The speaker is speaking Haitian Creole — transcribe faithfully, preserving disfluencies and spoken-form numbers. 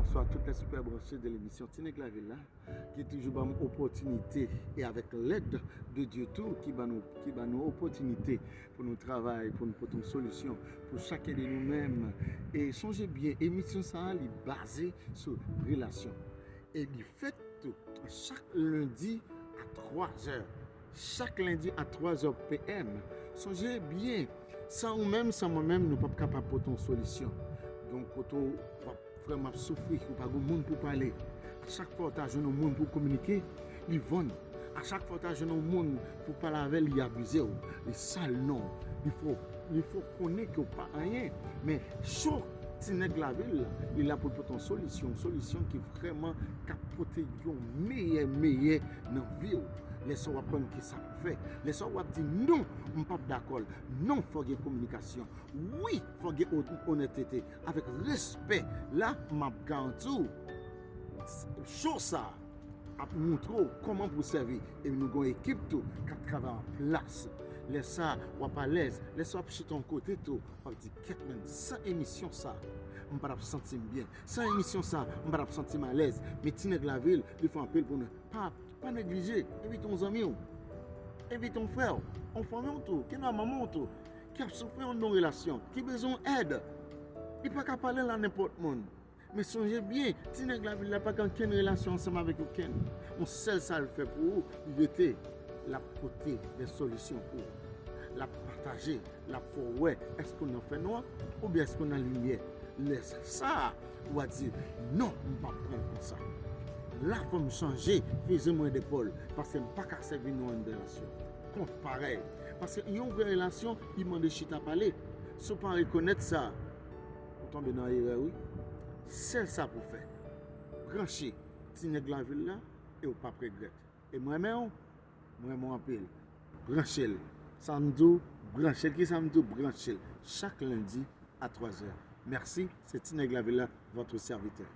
Bonsoir tout lè sipè branche de lemisyon Ti Nèg Lavil la, ki toujou ban m opòtinite, e avèk lèd de Dye tou, ki ban nou, ki ban nou opòtinite pou nou travay, pou nou pote yon solisyon pou chaken de nou menm. E sonje byen, emisyon sa a, li baze sou relasyon. E li fèt tou chak lendi a twa zè. Chak lendi a twa zè P M. Sonje byen, san ou menm, san mwen menm, nou p ap kapab pote yon solisyon. Gen yon kote w ap, frè m ap soufri, ou pa gen moun pou pale. A chak fwa w ta jwenn yon moun pou kominike, li vann. A chak fwa w ta jwenn yon moun pou pale avè l, li abize w, li sal non w, li fè w, li fè w konnen ke w pa anyen. Men cho Ti Nèg Lavil la, li la pou l pote yon solisyon, yon solisyon ki vrèman ka pote yon meyè, meyè nan vi w. Lè sa w ap konn kisa pou fè. Lè sa w ap di non, m p ap dakò l. Non, fò gen kominikasyon. Wi, fò gen o-, onètete. Avèk respè, la, m ap garanti w, cho sa a ap montre w kòman pou w sèvi. E nou gen yon ekip tou k ap travay an plas. Lè sa a, w ap alèz. Lè sa a, w ap chita yon kote tou, w ap di, "Kèt, men, san emisyon sa a, m pa t ap santi m byen. San emisyon sa a, m pa t ap santi m alèz." Men Ti Nèg Lavil, li fè anpil pou nou. Pa, pa neglije, envite yon zanmi w. Envite yon frè w, yon fanmi w tou, ki nan manman w tou, ki ap soufri yon non relasyon, ki bezwen yon èd. Li pa ka pale l a nenpòt moun. Men sonje byen, Ti Nèg Lavil la pa gen okenn relasyon ansanm avèk okenn. Yon sèl sa l fè pou ou, li rete, l ap pote de solisyon pou ou. L ap pataje, l ap fè w wè èske w nan fènwa oubyen èske w nan limyè. Lè sa a, w a di, "Non, m p ap pran l konsa. La, fò m chanje fizi mwen depòl, paske m pa ka sèvi nan yon relasyon kont parèy." Paske yon vrè relasyon, li mande chita pale. Si w pa rekonèt sa, ou tonbe nan erè, wi. Sèl sa pou fè, branche Ti Nèg Lavil la, e w p ap regrèt. E m renmen w, m renmen w anpil. Branche l. Sa m di w, branche l. Kisa m di w, branche l. Chak lendi a twa zè. Mèsi, se Ti Nèg Lavil la, votre serviteur.